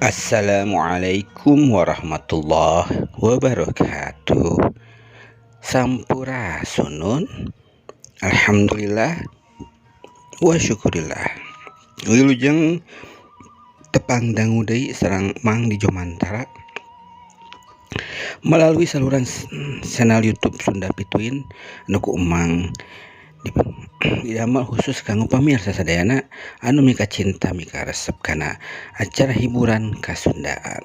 Assalamualaikum warahmatullahi wabarakatuh. Sampurasunun. Alhamdulillah wa syukurillah. Wilujeng tepang dangu deui sareng Mang Dijo Mantara melalui saluran channel YouTube Sunda Pituin anu ku Emang didamel khusus kanggo pamirsa sadayana anu mika cinta mika resep kana acara hiburan kasundaan.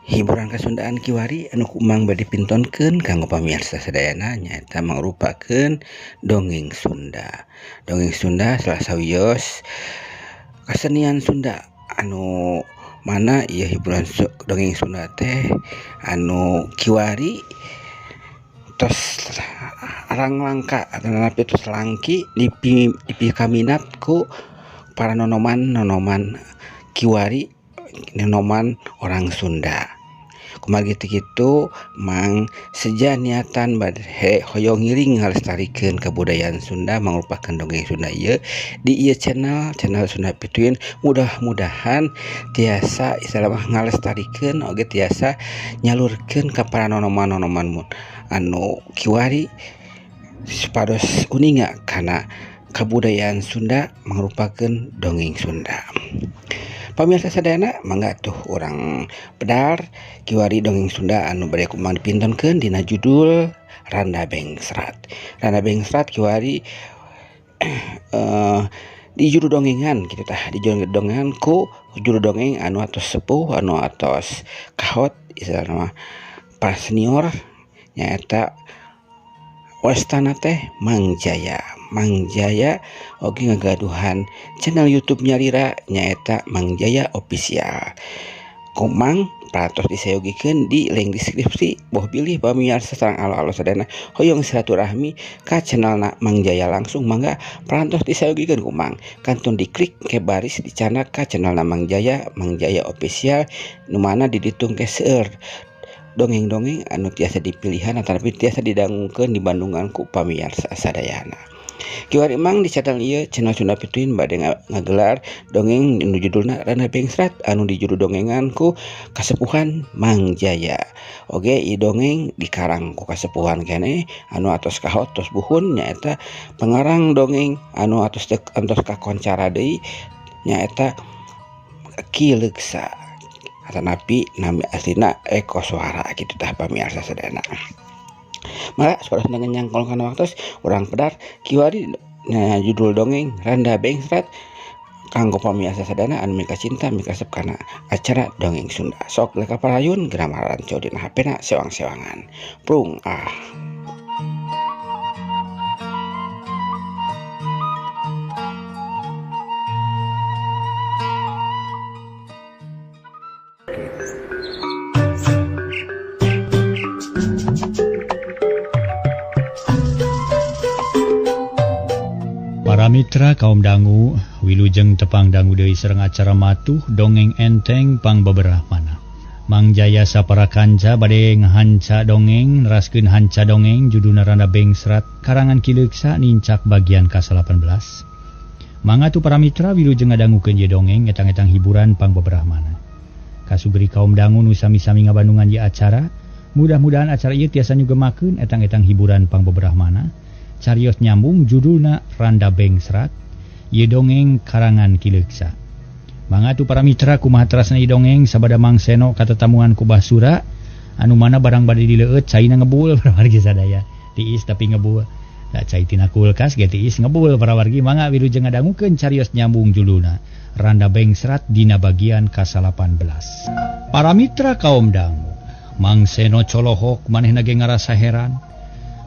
Hiburan kasundaan kiwari anu ku Emang bade dipintonkeun kanggo pamirsa sadayana nyaeta mangrupakeun dongeng Sunda. Dongeng Sunda salah sawios kesenian Sunda anu mana ieu hiburan dongeng Sunda teh anu kiwari tos arang langka atanapi tos langki dipikaminat ku para nonoman-nonoman kiwari nonoman orang Sunda. Kumargi teu kitu Mang seja niatan bade hoyong ngiring ngalestarikeun kabudayaan Sunda mangrupakeun dongeng Sunda ieu di ieu channel Sunda Pituin mudah-mudahan tiasa istilah mah ngalestarikeun oge tiasa nyalurkeun ka para nonoman-nonoman anu kiwari supados uninga kana kabudayaan Sunda mangrupakeun dongeng Sunda. Pamirsa sadayana mangga tuh urang pedar kiwari dongeng Sunda anu bade ku Mang dipintonkeun dina judul Randa Bengsrat. Randa Bengsrat kiwari di juru dongengan kitu tah, di juru dongengan ku juru dongeng anu atos sepuh anu atos kahot istilahna mah para senior nyaeta wastana teh Mang Jaya. Mang Jaya oge ngagaduhan channel YouTube nyalira nyaeta Mang Jaya Official. Komang parantos disayogikeun di link deskripsi boh bilih pamirsa sareng alo-alo sadayana hoyong silaturahmi ka channelna Mang Jaya langsung mangga parantos disayogikeun ku Mang. Kantun diklik ke baris dicandak ka channelna Mang Jaya, Mang Jaya Official nu mana di ditu ke seueur dongeng-dongeng anu tiasa dipilihan atanapi tiasa didangukeun di Bandungan ku pamirsa sadayana. Kiwari Mang di channel ieu channel Sunda Pituin bade ngagelar dongeng nu judulna Randa Bengsrat anu di juru dongengan ku kasepuhan Mang Jaya. Oge ieu dongeng dikarang ku kasepuhan keneh anu atos kahot tos buhun nyaeta pangarang dongeng anu atos kakoncara deui nyaeta Ki Leuksa atanapi nami aslina Eko Suara kitu tah pamirsa sadayana. Maka supados nyangkol kana waktos urang pedar kiwari nah judul dongeng Randa Bengsrat kanggo pamirsa sadayana anu mika cinta mika resep kana acara dongeng Sunda. Sok leka parayun geura maranco dina HP-na sewang-sewangan. Prung ah. Para mitra kaum dangu wilujeng tepang dangu deui sareng acara matuh dongeng enteng pangbeberah mana. Mang Jaya sapara kanca bade ngahanca dongeng neraskeun hanca dongeng judulna Randa Bengsrat karangan Ki Leuksa nincak bagian ka-18. Mangga tuh para mitra wilujeng ngadangukeun ieu dongeng etang-etang hiburan pangbeberah mana. Kasugeri kaum dangu nu sami-sami ngabandungan ieu acara, mudah-mudahan acara ieu tiasa nyugemakeun etang-etang hiburan pangbeberah mana. Carios nyambung judulna Randa Bengsrat ieu dongeng karangan Ki Leuksa. Mangga tu para mitra kumaha terasna ieu dongeng sabada Mang Seno katetamuan ku Basura anu mana barang bade dileueut caina ngebul parawargi sadaya tiis tapi ngebul da cai tina kulkas ge tiis ngebul parawargi. Mangga wilujeng ngadangukeun carios nyambung judulna Randa Bengsrat dina bagian ka-18. Para mitra kaum dangu Mang Seno colohok manehna ge ngarasa heran.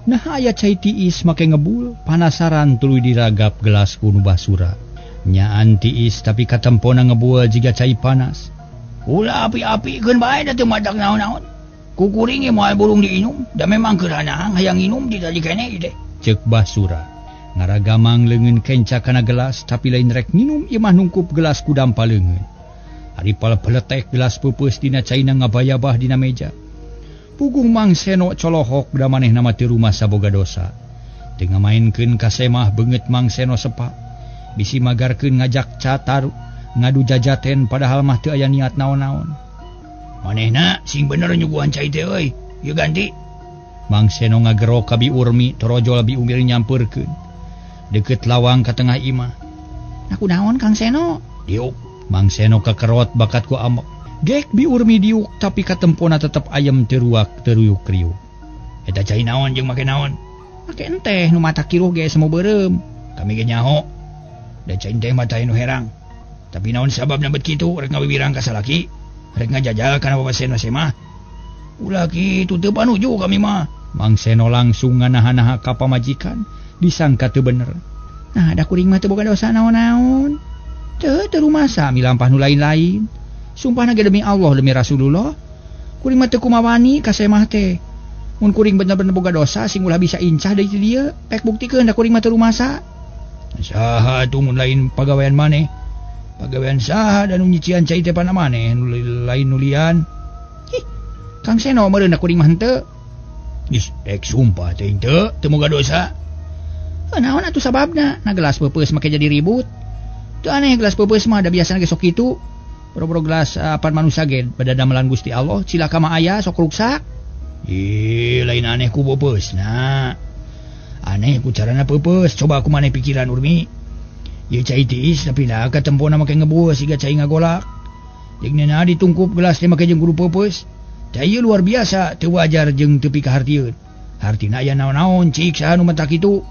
Nah aya cai tiis make ngebul panasaran tuluy diragap gelas ku nu Basura. Nyaan tiis tapi katempona ngebul jiga cai panas. Ulah api-apikeun bae da teu madak naon-naon. Ku kuring ge moal burung diinum, da memang keur hanang hayang nginum di tadi keneh ieu teh. Ceuk Basura. Ngaragamang leungeun kenca kana gelas tapi lain rek nginum ieu mah nungkup gelas ku dampa leungeun. Ari paletek gelas peupeus dina caina ngabayabah dina meja. Puguh Mang Seno colohok da manehna mah teu rumah saboga dosa. Teu ngamaenkeun ka semah beungeut Mang Seno sepa. Bisi magarkeun ngajak cataru, Ngadu jajaten padahal mah teu aya niat naon-naon. Manehna sing bener nyuguhan cai teh euy. Ieu ganti. Mang Seno ngagero ka Bi Urmi torojol Bi Urmi nyampeurkeun. Deket lawang ka tengah imah. Aku naon Kang Seno? Diuk. Mang Seno kakerot bakat ku amek. Gek Bi Urmi diuk tapi katempona tetep ayem teruak teruyuk kriuk. Eta cai naon jeung make naon? Make enteh nu mata kiruh ge semu beureum. Kami ge nyaho. Da cai teh mata nu herang. Tapi naon sababna bet kitu rek ngawiwirang ka salaki, rek ngajajal kana Bapak Seno semah. Ulah kitu teu panuju kami mah. Mang Seno langsung nganaha-naha ka pamajikan disangka teu bener. Nah, da kuring mah teu boga dosa naon-naon. Teu teu rumasa milampah nu lain-lain. Sumpahna ge demi Allah demi Rasulullah. Kuring mah teu kumawani ka semah teh. Mun kuring bener-bener boga dosa sing ulah bisa incah deui ti dieu, pek buktikeun da kuring mah teu rumasa. Saha atuh mun lain pagawean maneh? Pagawean saha dan nyician cai teh pana maneh nu lain nulian. Ih, Kang Seno meureun da kuring mah henteu. Geus rek sumpah teh henteu, teu boga dosa. Naon atuh sababna? Na gelas peupeus make jadi ribut. Teu aneh gelas peupeus mah da biasana ge sok kitu. Boro-boro gelas apan manusia ge badadamelan Gusti Allah, cilaka mah aya sok ruksak. Ih, lain aneh ku peupeusna. Aneh ku carana peupeus, coba aku maneh pikiran Urmi. Ieu cai tiis tapi nah katempona make ngebueus siga cai ngagolak. Jeung neuna ditungkup gelas teh make jeung kudu peupeus. Cai ieu luar biasa, teu wajar jeung teu pikahartieun. Hartina aya naon-naon cik saha nu mentak kitu.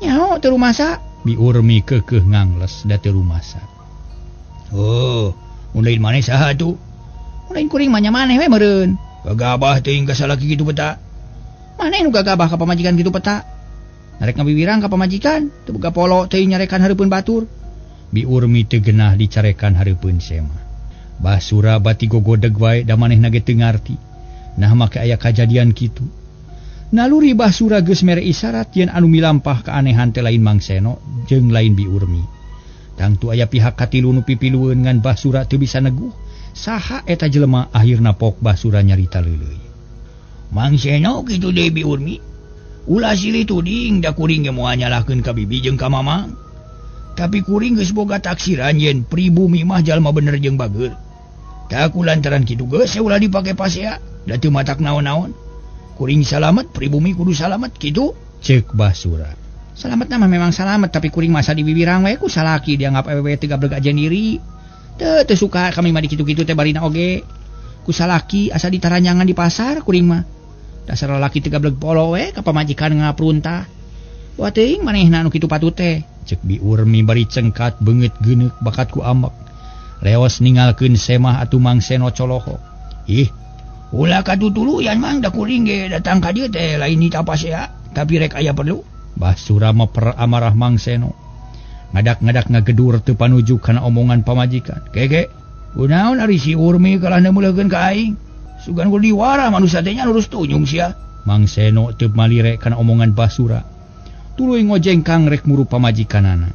Nyaho teu rumasa. Bi Urmi keukeuh ngangles da teu rumasa. Oh, mun lain maneh saha atuh? Mun lain kuring mah nya maneh we meureun. Gagabah teuing ka salaki kitu peta. Maneh nu gagabah ka pamajikan kitu peta. Narek ngawiwirang ka pamajikan, teu boga polo teuing nyarekan hareupeun batur. Bi Urmi teu genah dicarekan hareupeun semah. Basura bati gogodeg wae da manehna ge teu ngarti. Nah make aya kajadian kitu. Naluri Basura geus mere isyarat yen anu milampah keanehan teh lain Mang Seno jeung lain Bi Urmi. Tangtu aya pihak katilu nu pipilueun ngan Basura teu bisa neguh. Saha eta jelema akhirna pok Basura nyarita leuleuy. Mang Seno kitu deui Bi Urmi. Ulah silih tuding da kuring ge moal nyalahkeun ka bibi jeung ka mamang. Tapi kuring geus boga taksiran yen pribumi mah jalma bener jeung bager. Tah ku lantaran kitu geus ulah dipake pasea da teu matak naon-naon. Kuring salamet, pribumi kudu salamet kitu. Ceuk Basura. Salamet mah memang salamet tapi kuring masa diwiwirang we ku salaki dianggap awewe teu gableg aja diri. Teu teu suka kami mah dikitu-kitu teh barina oge. Ku salaki asa ditaranyangan di pasar kuring mah. Dasar lalaki teu gableg polo we ka pamajikan ngapruntah. Wah teuing manehna nu kitu patut teh. Ceuk Bi Urmi bari cengkat beungeut geuneuk bakat ku amek. Leos ningalkeun semah atuh Mang Seno colohok. Ih, ulah katutuluyan mang da kuring ge datang ka dieu teh lain nita pasea, tapi rek aya perlu. Basura mah per amarah Mang Seno. Ngadak-ngadak ngagedur teu panuju kana omongan pamajikan. Keke, kunaon ari si Urmi kalah neumuleukeun ka aing? Sugan ku diwara manusia teh nya lurus tunyung sia. Mang Seno teu malire kana omongan Basura. Tuluy ngojengkang rek muru pamajikanana.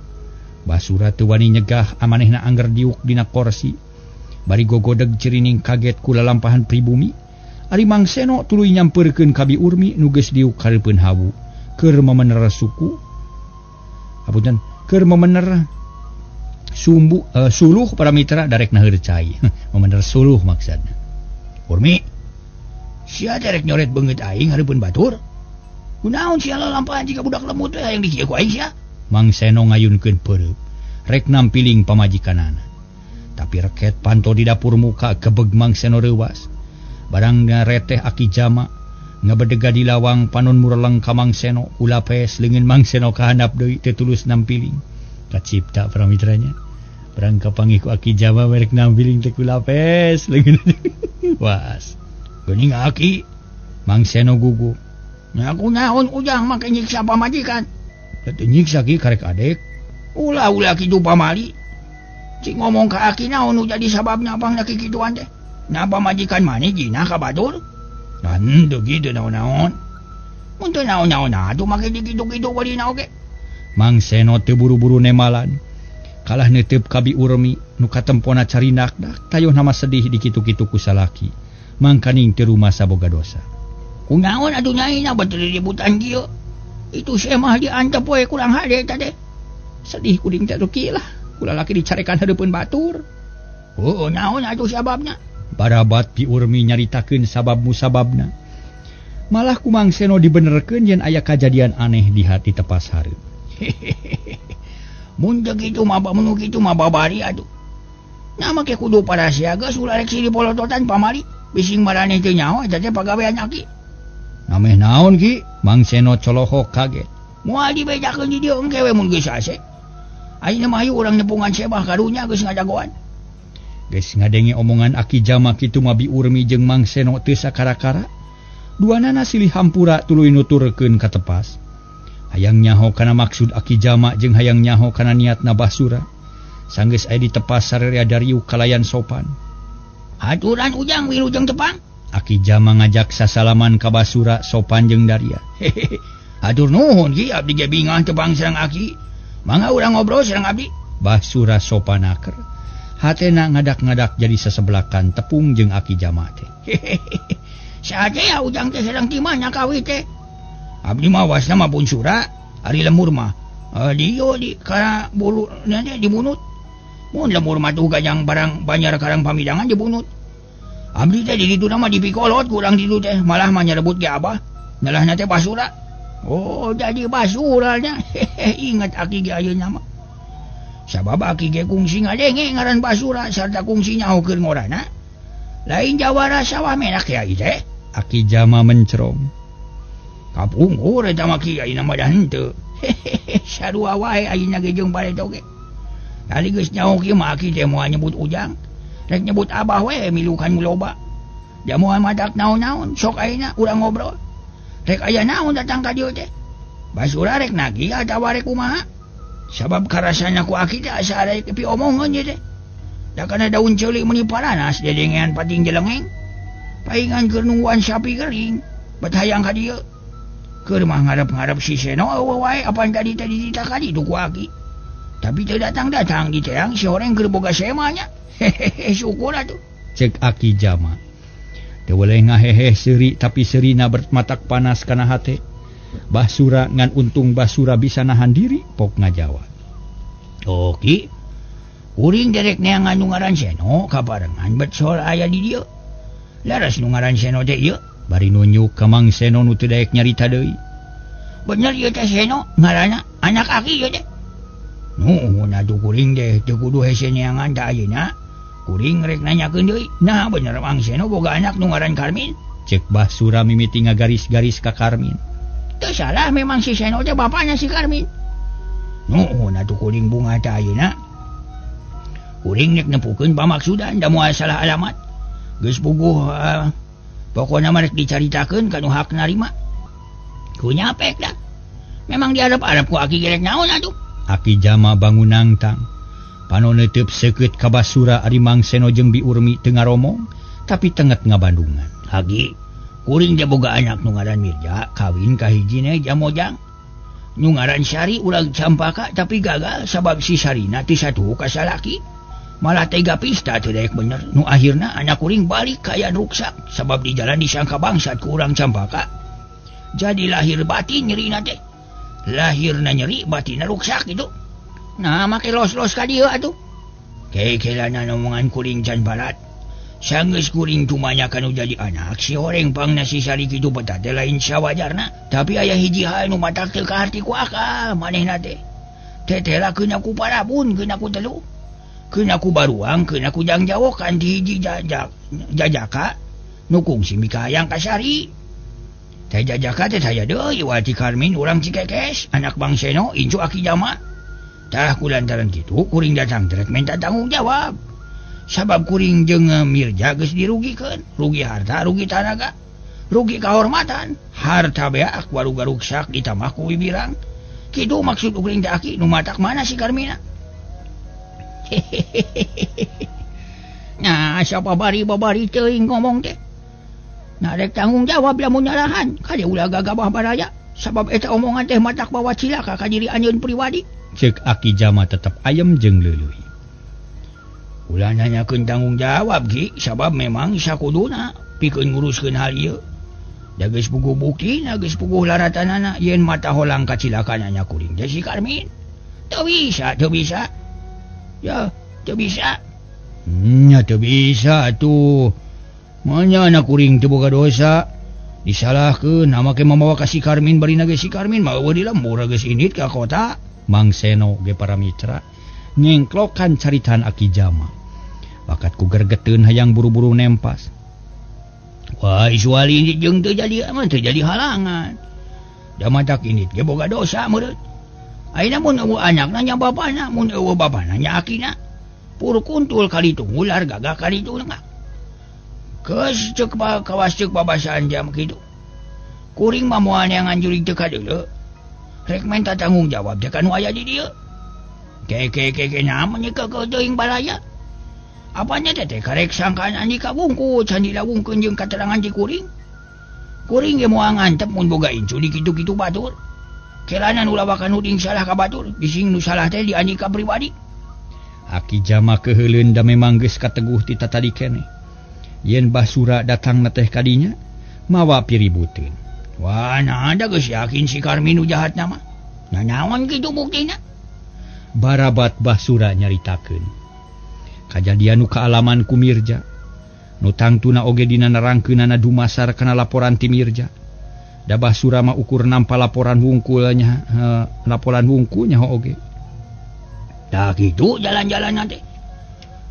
Basura teu wani nyegah amanehna angger diuk dina korsi. Bari gogodeg cirining kaget ku lalampahan pribumi. Ari Mang Seno tuluy nyampeurkeun ka Bi Urmi nu geus diuk hareupeun hawu. Keur memener suku. Hapunten, keur memener sumbu suluh para mitra darek naheur cai. Memener suluh maksudna. Urmi, sia teh rek nyoret beungeut aing hareupeun batur. Kunaon sia lalampahan jiga budak lemut we hayang dikieu ku aing sia? Mang Seno ngayunkeun peureub, rek nampiling pamajikanana. Tapi reket panto di dapur muka kebeg Mang Seno reuwas. Barang ngareteh aki jama ngabedega di lawang panon mureleng ka Mang Seno, ulapes leungeun Mang Seno ka handap deui teu tulus nampiling. Kacipta para mitranya. Barang kapanggih ku aki jama rek nampiling teh kulapes leungeun. Was. Geuning aki Mang Seno gugup. Nya aku naon ujang make nyiksa pamajikan. Teu nyiksa ki karek adek. Ulah-ulah kitu pamali. Cik ngomong ka aki naon nu jadi sababna pangna kikituan teh. Nah pamajikan maneh jinah ka batur. Dan teu kitu naon-naon. Mun teu naon-naon atuh make dikitu-kitu walina oge. Mang Seno teu buru-buru nemalan. Kalah neuteup ka Bi Urmi nu katempona carinak tayoh nama sedih dikitu-kitu ku salaki. Mangkaning teu rumasa boga dosa. Kunaon atuh nyai na batur ributan kieu. Itu semah diantep we kurang hade teh. Sedih kuring teh lah. Ku lalaki dicarekan hareupeun batur. Heueuh naon atuh sababna? Barabat Bi Urmi nyaritakeun sabab musababna. Malah ku Mang Seno dibenerkeun yen aya kajadian aneh di hati tepas hareup. Mun teu kitu mah mun kitu mah babari atuh. Nah make kudu para siaga ulah rek silih polototan pamali bising maraneh teu nyaho eta teh pagawean aki. Nameh naon ki? Mang Seno colohok kaget. Moal dibejakeun di dieu engke we mun geus ase. Ayeuna mah hayu urang nepungan sebah karunya geus ngadagoan. Geus ngadenge omongan Aki Jama kitu mah Bi Urmi jeung Mang Seno teu sakara-kara. Duanana silih hampura tuluy nuturkeun ka tepas. Hayang nyaho kana maksud Aki Jama jeung hayang nyaho kana niatna Basura. Sanggeus aya di tepas sarerea dariuk kalayan sopan. Haturan ujang wilujeng tepang. Aki Jama ngajak sasalaman ka Basura sopan jeung daria. Hatur nuhun ki abdi ge bingah tepang sareng aki. Mangga urang ngobrol sareng abdi. Basura sopan aker. Hatena ngadak-ngadak jadi sesebelakan tepung jeung Aki Jama teh. Saha teh ya ujang teh sareng timah nya kawi teh. Abdi mah wasna mah pun sura, ari lemur mah. Dio di kana bulu nya dibunut. Mun lemur mah tuh gajang barang banjar karang pamidangan dibunut. Abdi teh di ditu mah dipikolot kurang ditu teh malah mah nyerebut ge abah. Nyalahna teh Basura. Oh jadi Basura nya. Ingat aki ge ayeuna mah. Sabab aki ge kungsi ngadenge ngaran Basura sarta kungsi nyahokeun ngorana. Lain jawara sawah menak kiai teh. Aki Jama mencerong. Kapungkur eta mah kiai mah da henteu. Sarua wae ayeuna ge jeung bareto ge. Tadi geus nyaho kieu mah aki teh moal nyebut ujang. Rek nyebut abah we milukan nu loba. Da moal matak naon-naon sok ayeuna urang ngobrol. Rek aya naon datang ka dieu teh. Basura rek nagih atawa rek kumaha? Sabab karasana ku aki teh asa arek pi omongeun ieu teh. Da kana daun ceuli meuni paranas dedengean pating jelengeng. Paingan keur nungguan sapi gering, bet hayang ka dieu. Keur mah ngarep-ngarep si Seno eueuh wae apan tadi teh dititah ka ditu ku aki. Tapi teu datang-datang di teang si horeng keur boga sema nya. Hehehe syukur atuh. Cek Aki Jama. Teu weleh ngaheheh seuri tapi seurina bermatak panas kana hate. Basura ngan untung Basura bisa nahan diri pok ngajawab. Oke. Kuring derek neangan nu ngaran Seno kabarengan bet sol aya di dieu. Laras nu ngaran Seno teh ieu bari nunjuk ka Mang Seno nu teu daek nyarita deui. Bener ieu teh Seno ngaranna anak aki ieu teh. Nuhun atuh kuring teh teu kudu hese neangan ta ayeuna. Kuring rek nanyakeun deui. Nah bener Mang Seno boga anak nu ngaran Karmin. Cek Basura mimiti ngagaris-garis ka Karmin. Teu salah memang si Seno teh bapana si Karmin. Nuhun atuh kuring bunga ta ayeuna. Kuring rek nepukeun pamaksudan da moal salah alamat. Geus puguh pokona mah rek dicaritakeun ka nu hak narima. Ku nyapek dah. Memang diarep-arep ku aki ge rek naon atuh. Aki Jama bangun nangtang. Panon neuteub seukeut ka Basura ari Mang Seno jeung Bi Urmi teu ngaromong tapi tenget ngabandungan. Aki kuring teh boga anak nu ngaran Mirja kawin ka hiji jamojang. Nu ngaran Sari urang Campaka tapi gagal sabab si Sarina teu satuhu ka salaki. Malah tega pista teu daek bener. Nu akhirna anak kuring balik kaya ruksak sabab di jalan disangka bangsat ku urang Campaka. Jadi lahir batin nyerina teh. Lahirna nyeri batinna ruksak gitu. Nah make los-los ka dieu atuh. Kekelana omongan kuring can barat. Sanggeus kuring tumanya kanu jadi anak si horeng pangna si Sari kitu betah teh lain sawajarna. Tapi aya hiji hal nu matak teu kaharti ku akal manehna teh. Tetela keuna ku parabun keuna ku telu. Keuna ku baruang keuna ku jangjawokan di hiji jajaka nu kungsi mikahayang ka Sari. Teh jajaka teh saya deui wati Karmin urang Cikekes anak Bang Seno incu Aki Jama. Tah ku lantaran kitu kuring datang rek minta tanggung jawab. Sabab kuring jeung Mirja geus dirugikeun, rugi harta, rugi tanaga, rugi kahormatan, harta beak waruga ruksak ditambah ku wibirang. Kitu maksud kuring teh aki nu matak mana si Karmina. Nah, siapa bari-bari teuing ngomong teh. Nah, rek tanggung jawab lamun nyalahan, kade ulah gagabah baraya. Sabab eta omongan teh matak bawa cilaka ka diri anjeun pribadi. Cek Aki Jama tetep ayem jeung leuleuy. Ulah nanyakeun tanggung jawab Ki, sabab memang sakuduna pikeun nguruskeun hal ieu. Da geus puguh buktina, geus puguh laratanana yen mata holang kacilakan nya kuring teh si Karmin. Teu bisa, teu bisa. Ya, teu bisa. Nya teu bisa atuh. Manya anak kuring teu boga dosa. Disalahkeun make mamawa ka si Karmin barina ge si Karmin mah eueuh di lembur geus indit ka kota. Mang Seno ge para mitra ngengklokan caritaan Aki Jama. Bakat ku gergeteun hayang buru-buru nempas. Wah, isuali indit jeung teu jadi mah teu jadi halangan. Da matak indit ge boga dosa meureun. Ayeuna mun eueuh anakna nya bapana, mun eueuh bapana nya akina. Pur kuntul kali itu ngular gagah kali itu lengak. Keus ceuk kawas ceuk babasaan jam kitu. Kuring mah moal neangan jurig teu kadeuleu. Rek menta tanggung jawab teh ka nu aya di dieu. Ke naon nya keukeuh teuing balaya. Apanya teh karek sangkaan Andika wungkul can dilawungkeun jeung katerangan ti kuring. Kuring ge moal ngantep mun boga incu di kitu-kitu batur. Kelanan ulah bakal nuding salah ka batur, bising nu salah teh di Andika pribadi. Aki Jama keuheuleun da memang geus kateguh ti tatadi keneh. Yen Basura datang na teh kadinya mawa piributeun. Wah, nah da geus yakin si Karmin nu jahatna mah. Nah naon kitu buktina? Barabat Basura nyaritakeun. Kajadian nu kaalaman ku Mirja. Nu tangtuna oge dina nerangkeunana dumasar kana laporan ti Mirja. Da Basura mah ukur nampa laporan wungkulnya, laporan wungkulnya oge. Tah kitu jalan-jalan teh.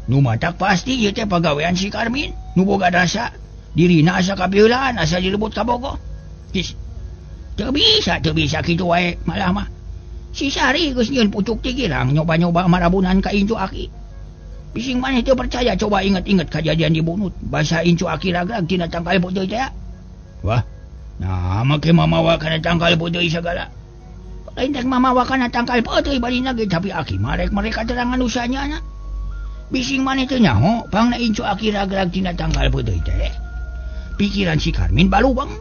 Nu matak pasti ieu teh pagawean si Karmin, nu boga rasa dirina asa kapieulaan asa dilebut ka Bogor. Geus teu bisa kitu wae malah mah. Si Sari geus nyieun pucuk ti girang nyoba-nyoba marabunan ka incu aki. Bising maneh teu percaya coba inget-inget kajadian di Bunut. Basa incu aki ragrag tina tangkal peuteuy teh. Wah, nah make mamawa kana tangkal peuteuy sagala. Lain teh mamawa kana tangkal peuteuy barina ge tapi aki mah rek mereka terangan usahanya na. Bising maneh teu nyaho pangna incu aki ragrag tina tangkal peuteuy teh. Pikiran si Karmin balubang.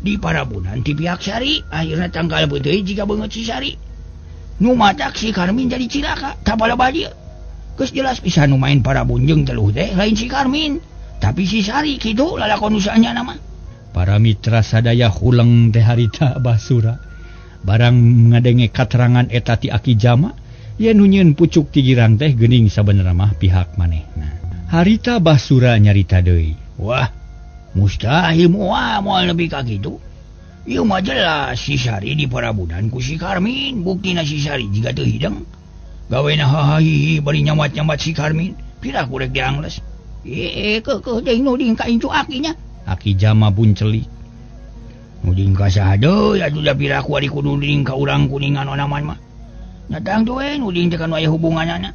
Di parabunan ti pihak Sari, akhirna tangkal peuteuy jiga beungeut si Sari. Nu matak si Karmin jadi cilaka, tapalabah dieu. Geus jelas pisan nu main parabun jeung teluh teh lain si Karmin, tapi si Sari kitu lalakon usahanya mah. Para mitra sadaya huleng teh harita Basura. Barang ngadenge katerangan eta ti Aki Jama, yen nu nyieun pucuk ti girang teh geuning sabenerna mah pihak manehna. Harita Basura nyarita deui. Wah, mustahil moal lebih ka kitu. Ieu mah jelas si Sari di parabunan ku si Karmin, buktina si Sari jiga teu hideng. Gawena hahahihi bari nyamat-nyamat si Karmin, pira kurek diangles. Keukeuh deui nuding ka incu akinya. Aki Jama buncelik. Nuding ka saha deui atuh da pira ku ari kudu nuding ka urang kuningan onaman mah. Datang tuh we nuding teh kan aya hubunganana.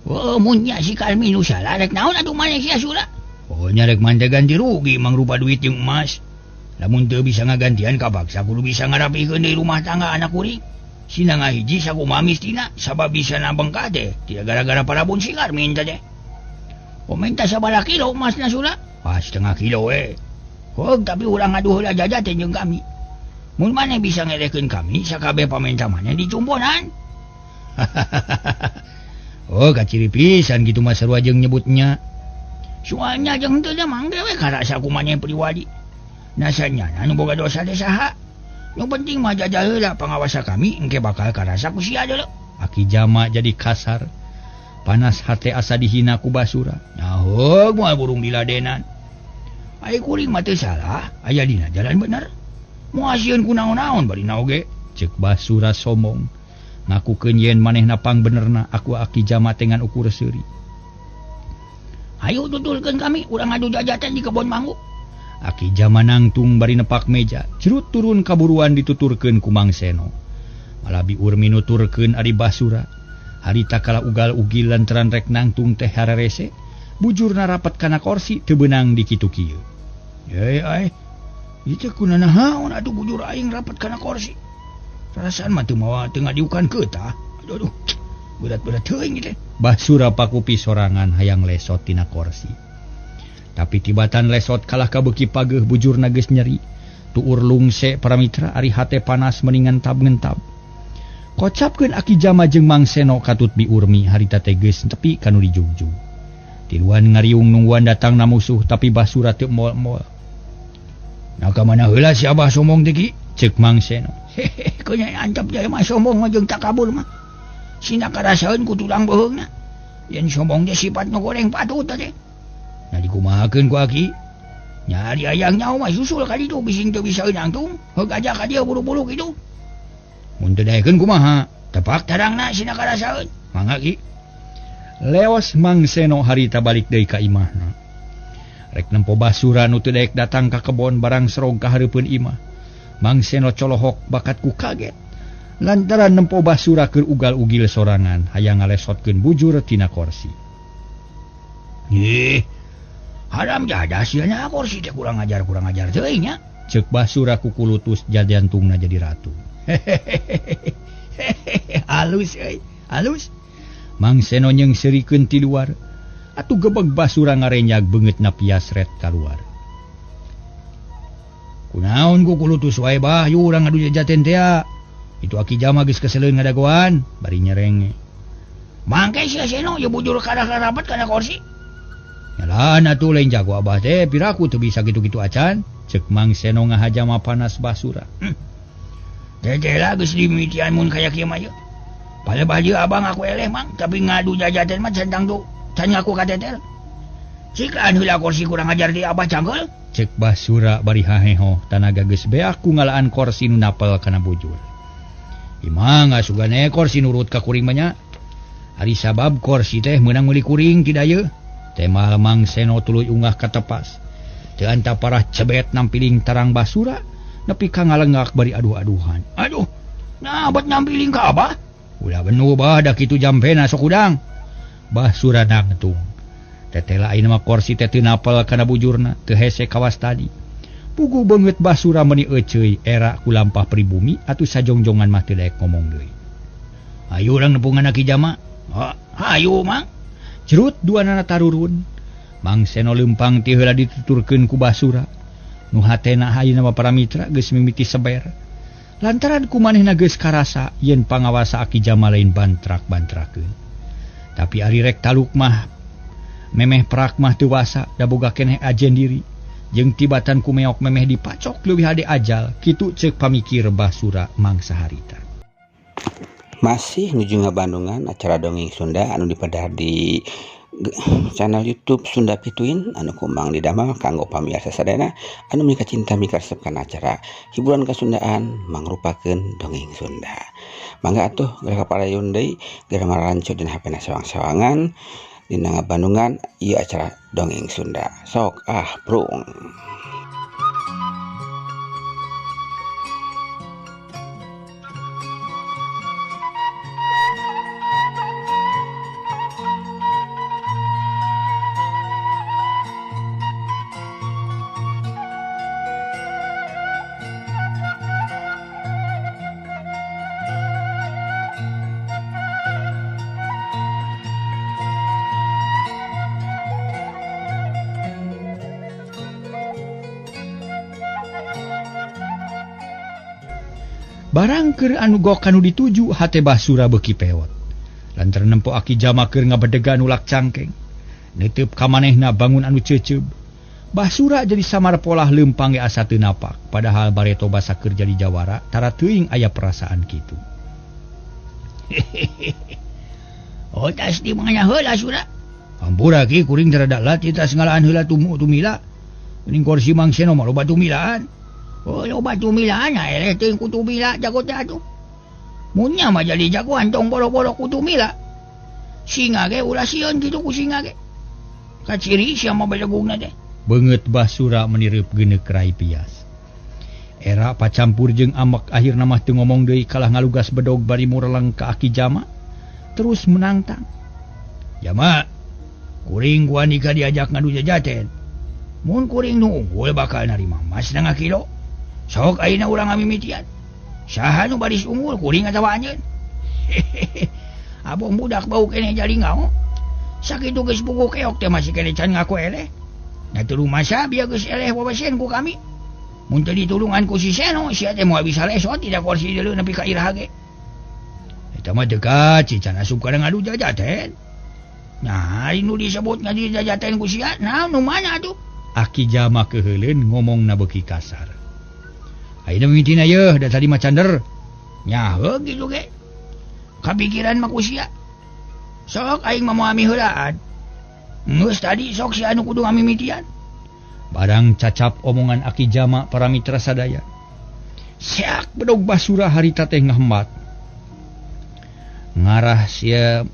Oh, munnya si Karmin nu salah rek naon atuh maneh sia Sura? Oh, nya rek manteh ganti rugi mangrupa duit jeung emas. Lamun teu bisa ngagantian kapaksa kudu bisa ngarapihkeun deui rumah tangga anak kuring. Sina ngahiji sakumaha mistina sabab bisa nabengkah teh tidak gara-gara parabun si Karmin teh. Oh, minta sabaraha kilo emasna Sura? Ah, setengah kilo we. Heuh, tapi urang ngaduh heula jaja teh jeung kami. Mun maneh bisa ngelehkeun kami sakabeh pamenta maneh dicumponan. Oh, kaciri pisan gitu mah sarua jeung nyebutnya. Soalnya jeung teu da mangge we karasa kumaha pribadi. Nasanya anu boga dosa teh saha? Nu penting mah jajah heula pangawasa kami engke bakal karasa ku sia deuleu. Aki Jama jadi kasar. Panas hate asa dihina ku Basura. Nah, heug moal burung diladenan. Ai kuring mah teu salah, aya dina jalan bener. Moal sieun ku naon-naon barina oge. Ceuk Basura sombong. Ngakukeun yen manehna pangbenerna aku Aki Jama teh ngan ukur seuri. Hayu tutulkeun kami urang ngadu jajatan di kebon manggu. Aki Jama nangtung bari nepak meja, cerut turun kaburuan dituturkeun ku Mang Seno. Malabi Urmi nuturkeun ari Basura. Harita kala ugal-ugil lantaran rek nangtung teh hararese, Bujurna rapat kana korsi teu beunang di kitu kieu. Ye ai. Ieu kunanahaon atuh bujur aing rapat kana korsi. Perasaan mah teu mawa teu ngadiukan keutah. Aduh aduh. Berat-berat teuing teh. Basura pakupi sorangan hayang lesot tina korsi. Tapi tibatan lesot kalah kabeuki pageuh bujurna geus nyeri. Tuur lungse para mitra ari hate panas mendingan tab-ngentab. Kocapkeun Aki Jama jeung Mang Seno katut biurmi harita teh geus tepi ka nu dijugjug. Tiluan ngariung nungguan datang na musuh tapi Basura teu mol-mol. Nah ka mana heula si Abah sombong teh ki? Ceuk Mang Seno. Hehehe, keunya ancap jaya mah sombong mah jeung takabur mah. Sina karasaeun ku tulang beuheungna. Yen sombong teh sifat nu goreng patut teh. Nah dikumahakeun ku Aki? Nyari ayang nyawa mah susul ka ditu bising teu bisa nangtung, heug aja ka dieu buru-buru kitu. Mun teu daekeun kumaha? Tepak tarangna sina karasaeun. Mangga Ki. Leos Mang Seno harita balik deui ka imahna. Rek nempo Basura nu teu daek datang ka kebon barang serog ka hareupeun imah. Mang Seno colohok bakat ku kaget. Lantaran nempo Basura keur ugal-ugil sorangan hayang ngalesotkeun bujur tina korsi. Ih, haram jadah sia nya korsi teh kurang ajar teuing nya. Ceuk Basura kukulutus jantungna jadi ratu. Hehehe, halus euy, halus. Mang Seno nyeungseurikeun ti luar. Atuh gebeg Basura ngarenyag beungeutna piasret kaluar. Kunaon kukulutus wae bah, yu urang ngadu jajaten teh. Itu Aki Jama geus keseleun ngadagoan, bari nyerenge. Mangke sia Seno ye bujur kada rapat kana korsi. Nyalaan atuh lain jago abah teh, piraku teu bisa kitu-kitu acan. Ceuk Mang Seno ngahajama panas Basura. Teteh geus dimitian mun kaya kieu mah ye. Palebah dieu abang aku eleh mang, tapi ngadu jajaten mah centang tuh, can ngaku ka tetel. Cikaan heula korsi kurang ajar di abah cangkeul. Ceuk Basura bari haheho, tanaga geus beak ku ngalaan korsi nu napel kana bujur. Imah ngasugane korsi nurut ka kuring mah nya. Ari sabab korsi teh meunang meuli kuring ti dayeuh. Temal Mang Seno tuluy ungah ka tepas. Teu anta parah cebet nampiling tarang Basura nepi ka ngalengak bari aduh-aduhan. Aduh, nah buat nampiling ka abah? Ulah benu bah da kitu jampena sok udang. Basura nangtung. Tetela ayeuna mah korsi teh teu napel kana bujurna, teu hese kawas tadi. Puguh beungeut Basura meuni euceuy era ku lampah pribumi atuh sajongjongan mah teu daek ngomong deui. Hayu urang nepungan Aki Jama. Hayu mang. Cerut duanana tarurun. Mang Seno leumpang ti heula dituturkeun ku Basura. Nu hatena ayeuna mah para mitra geus mimiti seber. Lantaran ku manehna geus karasa yen pangawasa Aki Jama lain bantrak-bantrakeun. Tapi ari rek taluk mah memeh prak mah teu wasa da boga keneh ajen diri. Jeung tibatan ku meok memeh dipacok leuwih hade ajal kitu ceuk pamikir Basura mangsa harita. Masih nuju ngabandungan acara dongeng Sunda anu dipedar di channel YouTube Sunda Pituin anu kumang didamel kanggo pamiarsa sadayana anu mika cinta mika resep kana acara hiburan kasundaan mangrupakeun dongeng Sunda. Mangga atuh geura kaparayun deui geura mararanco dina HP na sawang-sawangan dina ngabandungan ieu acara dongeng Sunda. Sok ah prung. Barang keur anu gok anu dituju hate Basura beuki pewot. Lantaran nempo Aki Jama keur ngabedegan ulak cangkeng. Neuteup ka manehna bangun anu ceuceub. Basura jadi samar polah leumpang ge asa teu napak, padahal bareto basa keur jadi jawara tara teuing aya perasaan kitu. Oh tas di mangnya heula Sura. Ampura ki kuring rada lat tas ngalaan heula tumila. Geuning korsi Mang Seno mah loba tumilaan. Oh loba tumilaan eleh teuing ku tumila jago teh atuh. Mun nya mah jadi jagoan tong boro-boro ku tumila. Singa ge ulah sieun kitu ku singa ge. Kaciri sia mah belegungna teh. Beungeut Basura menireup geuneuk rai pias. Era pacampur jeung amek akhirna mah teu ngomong deui kalah ngalugas bedog bari mureleng ka Aki Jama. Terus menangtang. Jama, Kuring ku Andika diajak ngadu jajaten. Mun kuring nu unggul bakal narima emas 0.5 kilo. Sok ayeuna urang ngamimitian. Saha nu baris unggul kuring atawa anjeun? Abong budak bau keneh jadi ngao. Sakitu geus buku keok teh masih keneh can ngaku eleh. Da teu rumasa bieu geus eleh wawesen ku kami. Mun teu ditulungan ku si Seno sia teh moal bisa lesot tidak kursi deuleu nepi ka iraha ge. Eta mah dekat si can asup kana ngadu jajaten. Nah, nu disebut ngadu jajaten ku sia, nah nu mana atuh? Aki Jama keuheuleun ngomongna beuki kasar. Ayeuna mimitina yeuh da tadi mah cander. Nya heuh kitu ge. Kapikiran mah ku sia. Sok aing mah moal miheulaan. Geus tadi sok sia anu kudu ngamimitian. Barang cacap omongan Aki Jama para mitra sadaya. Seak bedog Basura harita teh ngahembat. Ngarah sia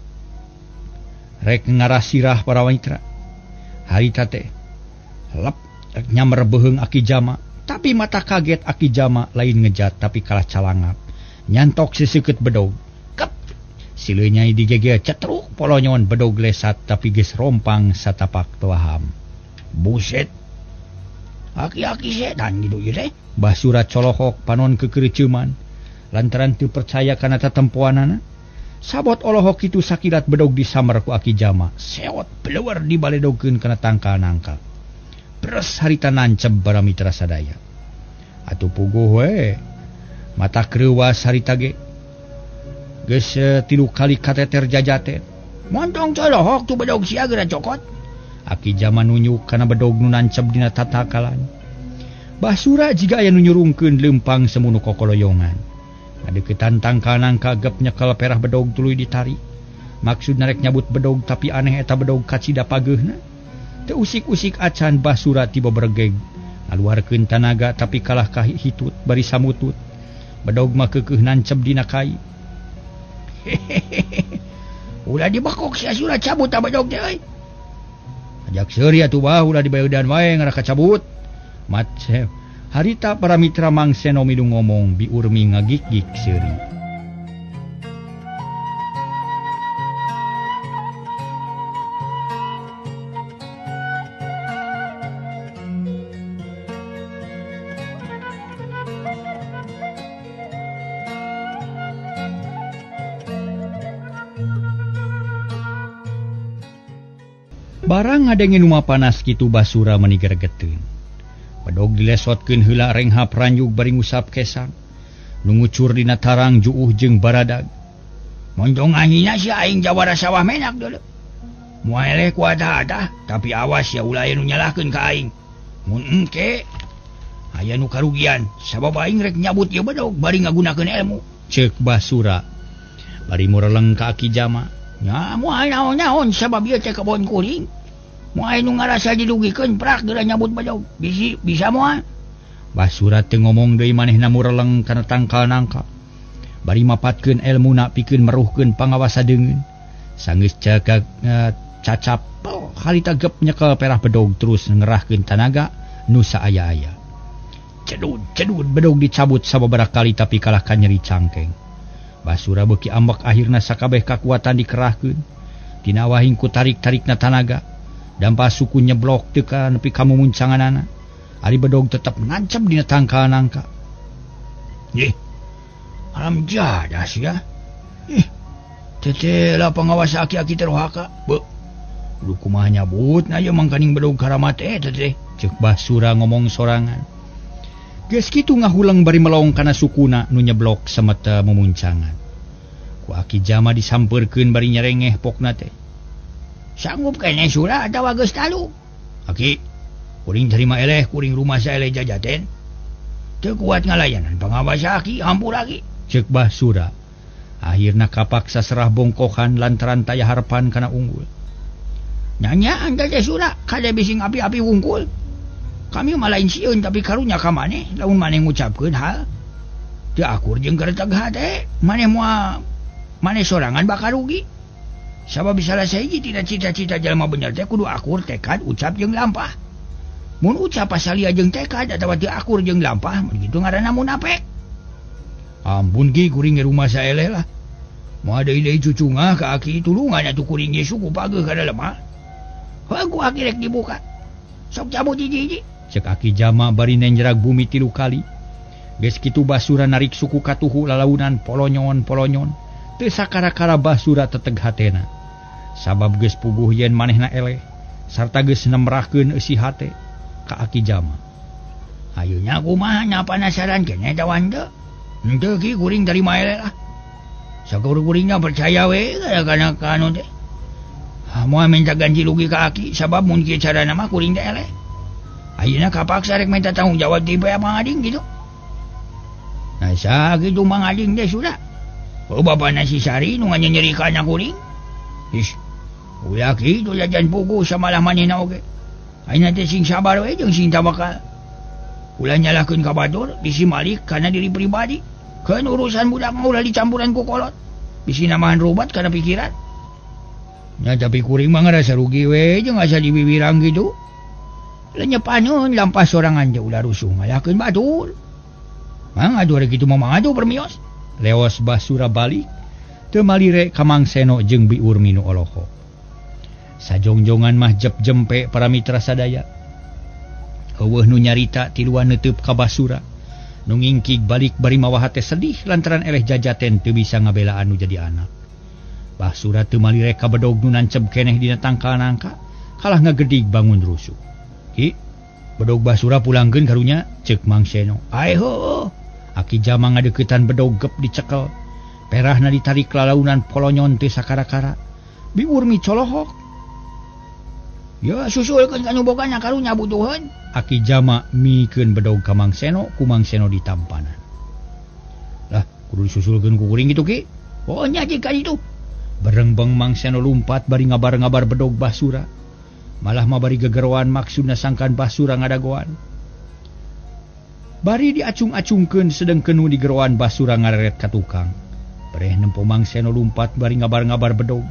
rek ngarah sirah para mitra. Harita teh lep rek nyamber beuheung Aki Jama, tapi mata kaget Aki Jama lain ngejat tapi kalah calangap. Nyantok siseukeut bedog. Kep. Sileunyai digegel cetruk polonyon bedog lesat tapi geus rompang satapak tuaham. Buset. Aki-aki setan gitu ieu teh. Basura colohok panon kekereuceuman lantaran teu percaya kana tatempoanana. Sabot olohok kitu sakilat bedog disamber ku Aki Jama. Sewot beleueur dibaledogkeun kana tangkal nangka. Pres harita nanceb para mitra sadaya. Atuh puguh we. Mata kreuwas harita ge. Geus 3 kali kateter jajaten. Montong colohok tu bedog sia geura cokot. Aki Jama nunjuk kana bedog nu nanceb dina tatakalan. Basura jiga aya nu nyurungkeun leumpang semunu kokoloyongan. Ngadeukeutan tangkal nangka gep nyekel perah bedog tuluy ditarik. Maksud narek nyabut bedog tapi aneh eta bedog kacida pageuhna. Teu usik-usik acan Basura tiba bergeg. Ngaluarkeun tanaga tapi kalah ka hitut bari samutut. Bedog mah keukeuh nanceb dina kai. Ulah dibekok sia Sura cabut ta bedog teh euy. Ajak seuri atuh bah ulah dibayeudan wae ngarah kacabut. Mat harita para mitra Mang Seno milu ngomong bi Urmi ngagik-gik seuri. Barang ngadenge nu panas kitu Basura meuni geregeteun. Bedog dilesotkeun heula renghap ranjug bari ngusap kesang. Nu ngucur dina tarang juuh jeung baradag. Montong angina sia aing jawara sawah menak deuleu. Moal eleh ku adah-adah, tapi awas sia ulah aya nu nyalahkeun ka aing. Mun engke aya nu karugian sabab aing rek nyabut ieu bedog bari ngagunakeun ilmu. Ceuk Basura bari mureleng ka Aki Jama. Nya moal naon-naon sabab ieu teh kebon kuring. Moal nu ngarasa dirugikeun prak geura nyabut bedog. Bisi bisa moal. Basura teu ngomong deui manehna mureleng kana tangkal nangka. Bari mapatkeun elmuna pikeun meruhkeun pangawasa deungeun. Sanggeus cacap harita gep nyekel perah bedog terus ngerahkeun tanaga nu saaya-aya. Cedud cedud bedog dicabut sababaraha kali tapi kalah ka nyeri cangkeng. Basura beuki ambek akhirna sakabeh kakuatan dikerahkeun. Tina wahing ku tarik-tarikna tanaga. Dampa suku nyeblok teu ka nepi ka mumuncanganana. Ari bedog tetep nancep dina tangkal nangka. Ih. Alam jadah sia. Ih. Teteh lah pengawas aki-aki terohaka. Beuh. Kudu kumaha nyabutna ieu mangkaning bedog karamat teteh. Ceuk Basura ngomong sorangan. Geus kitu ngahulang bari melong kana sukuna nu nyeblok sameta mumuncangan. Ku Aki Jama disampeurkeun bari nyerengeh pokna teh. Sanggup keneh Sura atawa geus talu? Aki, kuring terima eleh kuring rumah saeleh jajaten. Teu kuat ngalayanan pangawas aki hampur aki. Ceuk Basura. Akhirna kapaksa serah bongkokan lantaran taya harepan kana unggul. Nyanyaan teh Sura kade bisi ngapi-api wungkul. Kami mah lain sieun tapi karunya ka maneh lamun maneh ngucapkeun hal teu akur jeung gereteg hate maneh moal maneh sorangan bakal rugi. Sabab salah sahiji tina cita-cita jalma bener teh kudu akur tekad ucap jeung lampah. Mun ucap pasalia jeung tekad atawa teu akur jeung lampah mun kitu ngaranna munafik. Ampun ki kuring ge rumah saeleh lah. Moal deui-deui cucungah ka aki tulungan atuh kuring ge suku pageuh kana lemah. Heuh ku aki rek dibuka. Sok cabut hiji-hiji. Cek Aki Jama bari nenjerag bumi 3 kali. Geus kitu Basura narik suku katuhu lalaunan polonyon-polonyon. Teu sakara-kara Basura teteg hatena. Sabab geus puguh yen manehna eleh sarta geus nemrahkeun eusi hate ka Aki Jama. Ayeuna kumaha nya panasaran keneh tawan teu? Henteu ki kuring tarima eleh lah. Sakur kuringna percaya we kana ka anu teh. Moal minta ganti rugi ka aki sabab mun kieu carana mah kuring teh eleh. Ayeuna kapaksa rek minta tanggung jawab ti Mang Ading gitu. Nah sakitu Mang Ading teh sudah. Oh bapana si Sari nu nganyerikan kuring. Ih. Ulah kitu jajan puguh samalah manehna oge. Ayeuna teh sing sabar we jeung sing tawakal. Ulah nyalahkeun ka batur bisi malik kana diri pribadi. Keun urusan budak mah ulah dicampuran ku kolot. Bisi namahan rubat kana pikiran. Nya tapi kuring mah ngarasa rugi we jeung asa diwiwirang kitu. Lenyepaneun lampah sorangan teh ulah rusuh ngalahkeun batur. Mang atuh rek kitu mah mang atuh permios. Leos Basura balik teu malire ka Mang Seno jeung Bi Urmi nu olohok. Sajongjongan mah jep jempe para mitra sadaya. Eueuh nu nyarita tiluan neuteub ka Basura. Nu ngingkig balik bari mawa hate sedih lantaran eleh jajaten teu bisa ngabelaan nu jadi anak. Basura teu malire ka bedog nu nanceb keneh dina tangkal nangka, kalah ngagedig bangun rusuh. Ki, bedog Basura pulangkeun karunya, ceuk Mang Seno. Ae heueuh. Aki Jama ngadeuketan bedog gep dicekel. Perahna ditarik lalaunan polonyon teu sakara-kara. Bi Urmi colohok. Ya susulkeun ka nu bogana karunya butuheun. Aki Jama mikeun bedog ka Mang Seno, ku Mang Seno ditampanan. Lah, kudu disusulkeun ku kuring kitu ki. Oh nya jika itu. Berengbeng Mang Seno lumpat bari ngabar-ngabar bedog Basura. Malah mah bari gegeroan maksudna sangkan Basura ngadagoan. Bari diacung-acungkeun sedengkeun nu digeroan Basura ngareret ka tukang. Bereh nempo Mang Seno lumpat bari ngabar-ngabar bedog.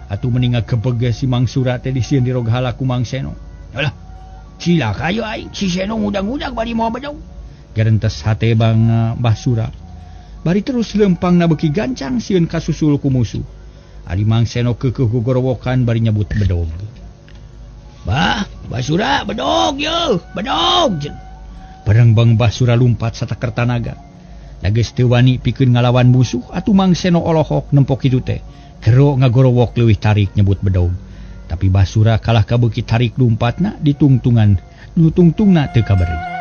Atuh mending ngagebeg si Mang Sura teh disieun diroghala ku Mang Seno. Alah, cilaka yo aing si Seno ngudag-ngudag bari mawa bedog. Gerentes hate Bang Basura. Bari terus lempangna beuki gancang sieun kasusul ku musuh. Ari Mang Seno keukeuh gogorowokan bari nyebut bedog. Bah, Basura bedog ye, bedog. Berengbeng Basura lumpat sataker tanaga. Da geus teu wani pikeun ngalawan musuh atuh Mang Seno olohok nempo kitu teh. Gero ngagorowok leuwih tarik nyebut bedog. Tapi Basura kalah kabeuki tarik lumpatna ditungtungan, nu tungtungna teu kaberi.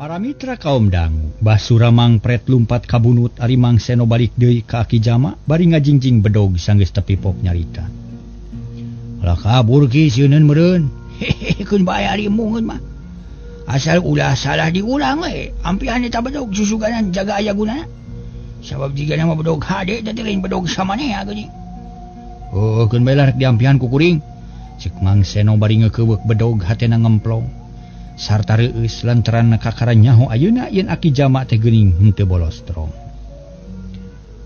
Para mitra kaum dangu, Basura mangpret lumpat kabunut ari Mang Seno balik deui ka Aki Jama bari ngajingjing bedog sanggeus tepipok nyarita. Lah kabur ki sieuneun meureun. Hehehe keun bae ari embungeun mah. Asal ulah salah diulang we, ampihan eta bedog susuganan jaga aya gunana. Sabab jigana mah bedog hade teh lain bedog samanea geuning. Oh, keun bae lah rek diampihan ku kuring. Ceuk Mang Seno bari ngeukeweuk bedog hatena ngemplong. Sarta reueus lantaran kakara nyaho ayeuna yen Aki Jama teh geuning henteu bolostrong.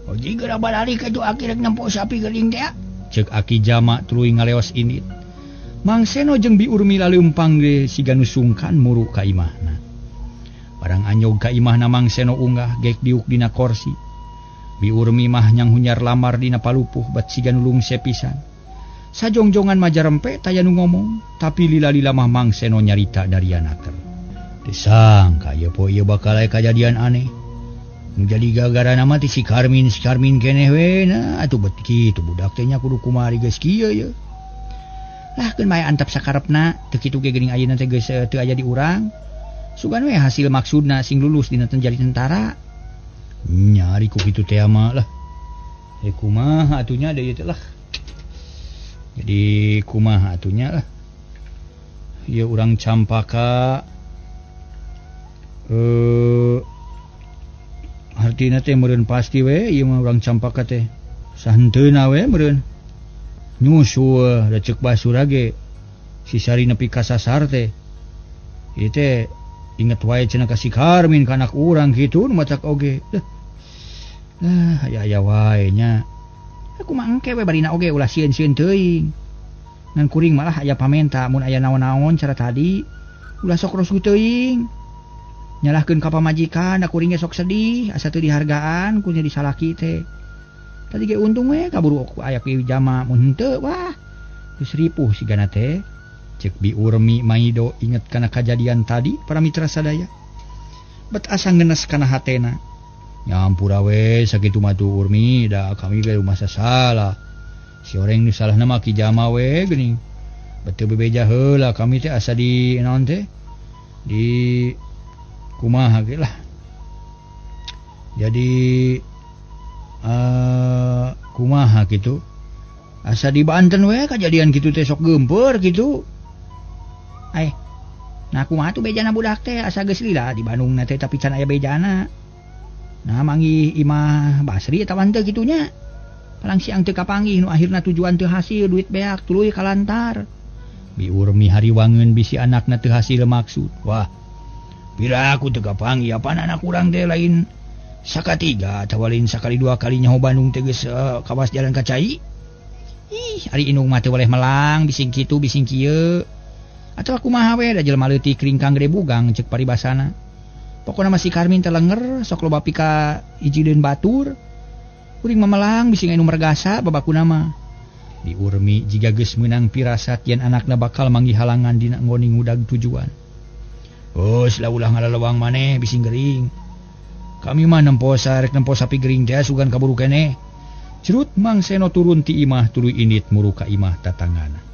Oh jiga balari ka tu aki rek nempo sapi geuning teh. Ceuk Aki Jama tuluy ngaleos indit. Mang Seno jeung Bi Urmi laleumpang ge siga nu sungkan muru ka imahna. Barang anyog ka imahna Mang Seno unggah gek diuk dina korsi. Bi Urmi mah nyanghunyar lamar dina palupuh bat siga nu lungse pisan. Sajongjongan majarempe taya nu ngomong, tapi lila-lila mah Mang Seno nyarita dari anaker. Teu sangka ieu poe ieu bakal aya kajadian aneh. Nu jadi gara-gara mah ti si Karmin, si Karmin keneh we nah atuh bet kitu budak teh nya kudu kumari geus kieu ye. Lah keun bae antap sakarepna, teu kitu ge geuning ayeuna teh geus teu aya di urang. Sugan we hasil maksudna sing lulus dina jadi tentara. Nyari ku kitu teh mah lah. Kumaha atunya da ieu teh lah. Jadi kumaha atunya lah. Ieu urang Campaka hartina teh meureun pasti we ieu mah urang Campaka teh. Sahenteuna we meureun. Nyusul da ceuk Basura ge si Sari nepi ka sasar teh. Ieu teh inget wae cenah ka si Karmin ka anak urang kitu nu matak oge. Lah aya-aya wae nya. Aku mah engke we barina oge ulah sieun-sieun teuing. Ngan kuring malah aya pamenta mun aya naon-naon cara tadi ulah sok rosuh teuing. Nyalahkeun ka pamajikan da kuring ge sok sedih asa teu dihargaan ku jadi salaki teh. Tadi ge untung we kaburu aya ki jama mun henteu wah geus ripuh sigana teh. Cek Bi Urmi Maido inget kana kajadian tadi para mitra sadaya. Bet asa ngenes kana hatena. Nyampura we sakitu mah tuh Urmi da kami ge rumah salah. Si oreng nu salahna mah ki jama we geuning. Betul bebeja heula kami teh asa di naon teh? Di kumaha ge lah. Jadi kumaha kitu? Asa di Banten we kajadian kitu teh sok geumpeur kitu. Nah kumaha tuh bejana budak teh asa geus lila di Bandung teh tapi can aya bejana. Nah manggih Imah Basri eta teu kitunya. Palang siang teu kapanggih nu akhirna tujuan teu hasil duit beak tuluy kalantar. Bi Urmi hariwangeun bisi anakna teu hasil maksud. Wah. Pira aku teu kapanggih apaan anak urang teh lain sakatiga atawa lain sakali dua kali nyaho Bandung teh geus kawas jalan ka cai. Ih, ari indung mah teu boleh melang bising kitu bising kieu. Atawa kumaha we da jelema leutik ringkang gede bugang ceuk paribasana. Pokona mah si Karmin teh lenger sok loba pika ijideun batur. Kuring memelang bisi anu mergasa babakuna mah. Bi Urmi jiga geus meunang pirasat yen anakna bakal manggih halangan dina ngoni ngudag tujuan. Geus lah ulah ngalalewang maneh bisi gering. Kami mah nempo sarek nempo sapi gering teh sugan kaburu keneh. Cerut Mang Seno turun ti imah tuluy indit muru ka imah tatanggana.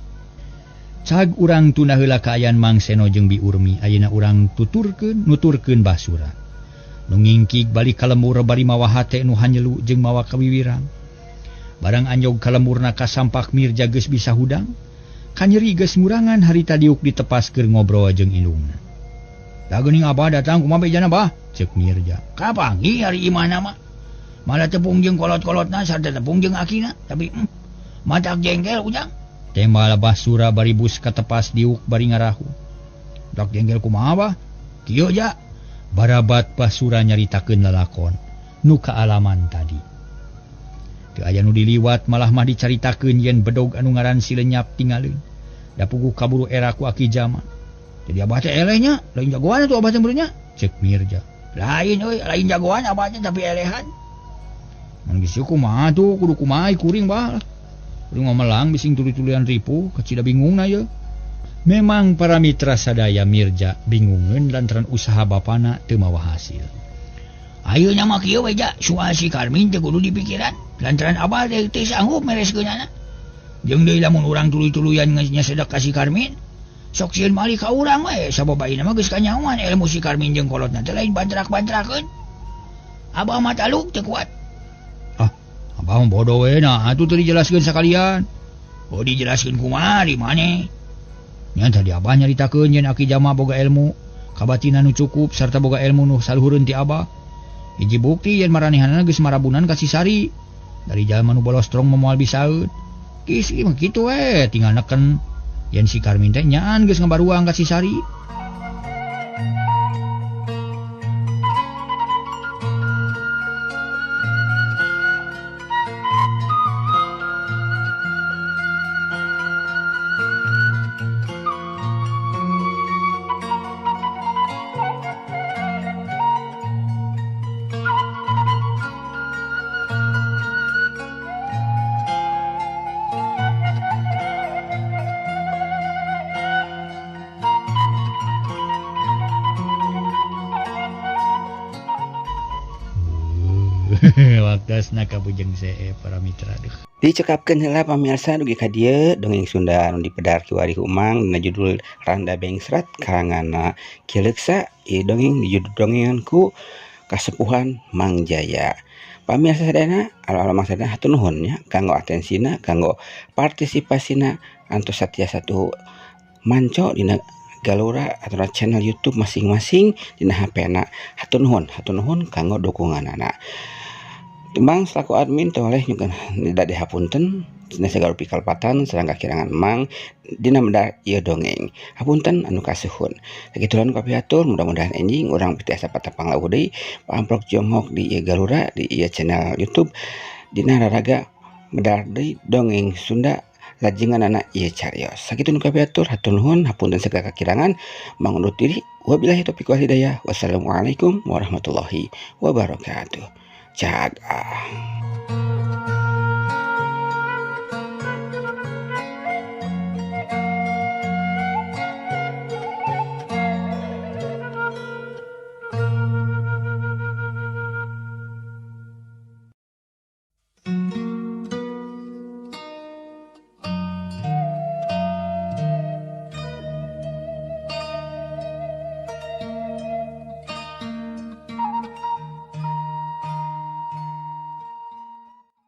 Cag urang tunda heula kaayaan Mang Seno jeung Bi Urmi ayeuna urang tuturkeun nuturkeun Basura. Nu ngingkig balik ka lembur bari mawa hate nu hanyelu jeung mawa kawiwirang. Barang anjog ka lemburna kasampak Mirja geus bisa hudang. Kanyeri geus murangan harita diuk ditepas keur ngobrol jeung indungna. Da geuning abah datang kumaha bejana bah? Ceuk Mirja. Kapanggih ari imahna mah. Malah tepung jeung kolot-kolotna sarta tepung jeung akina tapi matak jengkel ujang. Tembal Basura bari bus katepas diuk bari ngarahu. Dak jengkel kumaha bah? Kieu ja. Barabat Basura nyaritakeun lalakon nu kaalaman tadi. Teu aya nu diliwat malah mah dicaritakeun yen bedog anu ngaran si lenyap tingaleun. Da puguh kaburu era ku aki jama. Jadi abah teh eleh nya, lain jagoan atuh abah teh meureun nya? Ceuk Mirja. Lain euy, lain jagoan abah teh tapi elehan. Mun geus kumaha tuh kudu kumaha kuring bah. Kuring memelang bising tuluy-tuluyan ripuh kacida bingungna ye. Memang para mitra sadaya Mirja bingungeun lantaran usaha bapana teu mawa hasil. Ayeuna mah kieu we ja, soal si Karmin teh kudu dipikiran lantaran abah teh teu sanggup mereskeunana. Jeung deui lamun urang tuluy-tuluyan nyasedak ka si Karmin, sok sieun malih ka urang we sabab ayeuna mah geus kanyahoan ilmu si Karmin jeung kolotna teh lain bantrak-bantrakeun. Abah mah taluk teu kuat. Abah mah bodoh we nah atuh teu dijelaskeun sakalian. Oh dijelaskeun kumaha di maneh? Nya tadi abah nyaritakeun yen aki jama boga ilmu kabatinan nu cukup sarta boga ilmu nu saluhureun ti abah. Hiji bukti yen maranehanana geus marabunan ka si Sari. Dari jalma nu bolostrong mah moal bisaeun. Geus mah kitu we tinggal neken yen si Karmin teh nyaan geus ngabaruang ka si Sari. Waktasna kabujeng see para mitra deh. Dicekapkeun heula pamirsa dugi ka dieu dongeng Sunda anu dipedar kiwari Umang dina judul Randa Bengsrat karanganna Ki Leuksa. Ieu dongeng di judul dongengan ku Kasepuhan Mang Jaya. Pamirsa sadayana, alo-alo Mang sadayana hatur nuhun nya kanggo atensina, kanggo partisipasina antos satia satu manco dina galura atau channel YouTube masing-masing dina HP-na. Hatur nuhun, hatur nuhun kanggo dukunganana. Mang selaku admin toleh nyuhunkeun dihapunten dina sagala rupi kalepatan sareng kakirangan Mang dina medar ieu dongeng. Hapunten anu kasuhun. Sakitu nu kapihatur, mudah-mudahan enjing urang tiasa patepang lawuh deui paamprok jonghok di ieu galura di ieu channel YouTube dina raraga medar deui dongeng Sunda lajenganana ieu carios. Sakitu nu kapihatur, hatur nuhun, hapunten sagala kakirangan. Mang undur diri, wabillahi taufiq wal hidayah. Wassalamualaikum warahmatullahi wabarakatuh. Jaga.